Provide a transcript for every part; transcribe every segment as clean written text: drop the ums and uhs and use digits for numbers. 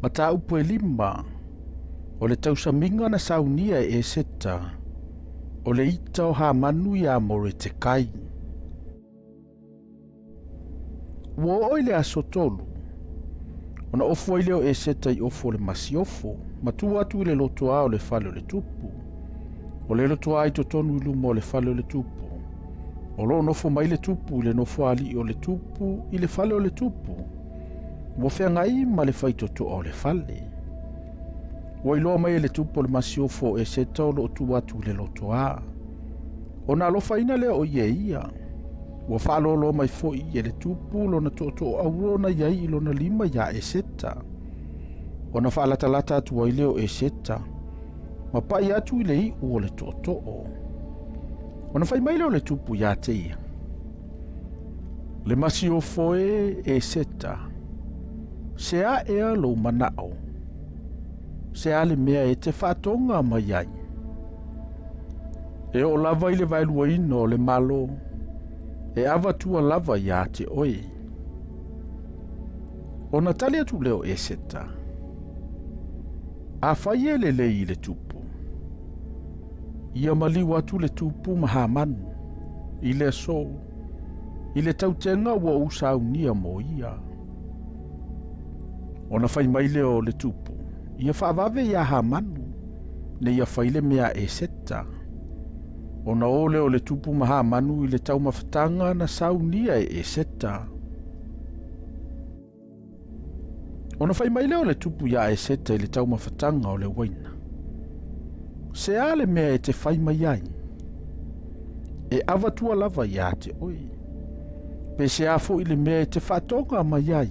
Mataupu e lima, o le tausamiga na saunia e Eseta, o le ita o Hamanu iā Moretekai. Ua oo i le aso tolu, ona ofu ai lea o Eseta i ofu o le masiofo, ma tu atu i le lotoā o le fale o le tupu. O le lotoā i totonu i luma o le fale o le tupu. O lo o nofo mai le tupu i le nofoalii o le tupu i le fale o le tupu. Ua feagai ma le faitotoa o le fale. Ua iloa mai e le tupu o le masiofo o Eseta o lo o tu atu i le lotoā. Ona alofaina lea o ia e ia. Ua faalōlō mai foi e le tupu lona tootoo auro na i ai i lona lima iā Eseta. Ona faalatalata atu ai lea o Eseta, ma pai atu i le iu o le tootoo. Ona fai mai lea o le tupu iā te ia, Le masiofo e Eseta, se a ea lou manao? Se a le mea e te faatoga mai ai? E oo lava i le vaeluaina o le Malo, e avatua lava iā te oe. Ona tali atu lea o Eseta, Afai e lelei i le tupu, ia maliu atu le tupu ma Hamanu i le aso, i le tautega ua ou saunia mo ia. Ona fai mai lea o le tupu, ia faavave iā Hamanu, ne ia fai le mea a Eseta. Ona o lea o le tupu ma Hamanu i le taumafataga na saunia e Eseta. Ona fai mai lea o le tupu iā Eseta i le taumafataga o le uaina, Se a le mea e te fai mai ai? E avatua lava iā te oe. Pe se a foi le mea e te faatoga mai ai?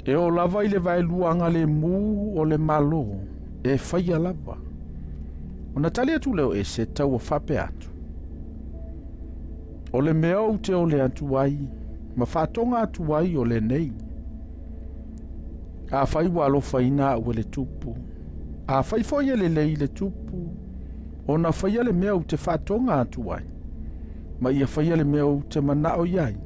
E oo lava i le vaelua agalemu o le Malo, e faia lava. Ona tali atu lea o Eseta ua faapea atu, O le mea ou te ole atu ai ma faatoga atu ai o lenei. Afai ua alofaina au e le tupu, afai foi e lelei i le tupu, ona faia le mea ou te faatoga atu ai, ma ia faia le mea ou te manao i ai.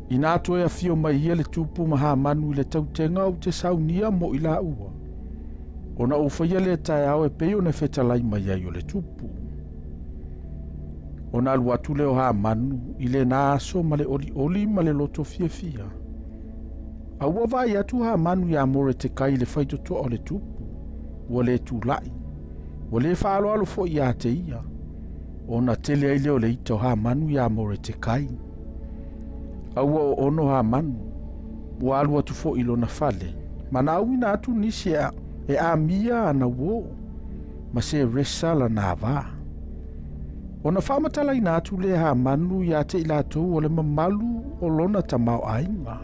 Inā toe afio mai ia le tupu ma Hamanu i le tautega ou te saunia mo i laua, ona ou faia lea taeao e pei ona fetalai mai ai o le tupu. Ona alu atu lea o Hamanu i lena aso ma le olioli ma le loto fiafia. A ua vaai atu Hamanu iā Moretekai le faitotoa o le tupu, ua le tulai, ua le faaaloalo foi iā te ia, ona tele ai lea o le ita o Hamanu iā Moretekai. A ua oono Hamanu, ua alu atu foi i lona fale, ma na auina atu nisi e amia ana uō, ma Seresa lana avā. Ona faamatalaina atu lea Hamanu iā te i latou o le mamalu o lona tamaoaiga,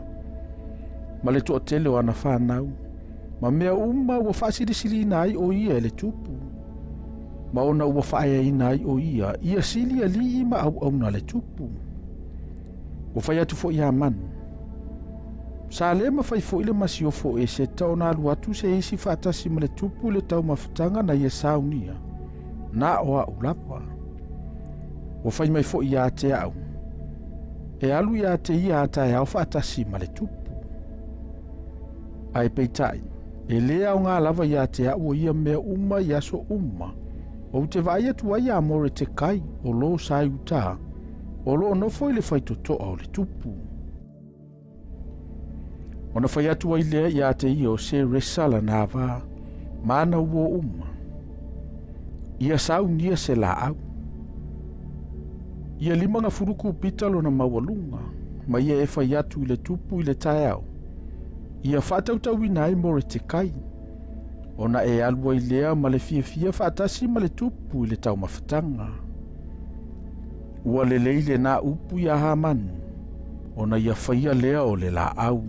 ma le toatele o ana fanau, ma mea uma ua faasilisiliina ai o ia e le tupu, ma ona ua faaeaina ai o ia, ia sili alii ma auauna a le tupu. Ua fai atu foi Hamanu, Sa le mafai foi le masiofo o Eseta ona alu atu se isi faatasi ma le tupu i le taumafataga na ia saunia, na o a'u lava. Ua fai mai foi ia te a'u, e alu ia te ia a taeao faatasi ma le tupu. Ae peitai, e lē aoga lava ia te a'u o ia mea uma i aso uma, ou te vaai atu ai iā Moretekai o lo sa i uta, o lo o nofo i le faitotoa o le tupu. Ona fai atu ai lea ia te ia o Seresa lana avā, ma ana uō uma. Ia saunia se laau. Ia 50 kupita lona maualuga, ma ia e fai atu i le tupu i le taeao. Ia faatautauina ai Moretekai, ona e alu ai lea ma le fiafia faatasi ma le tupu i le taumafataga. Ua lelei lenā upu iā Hamanu, ona ia faia lea o le laau.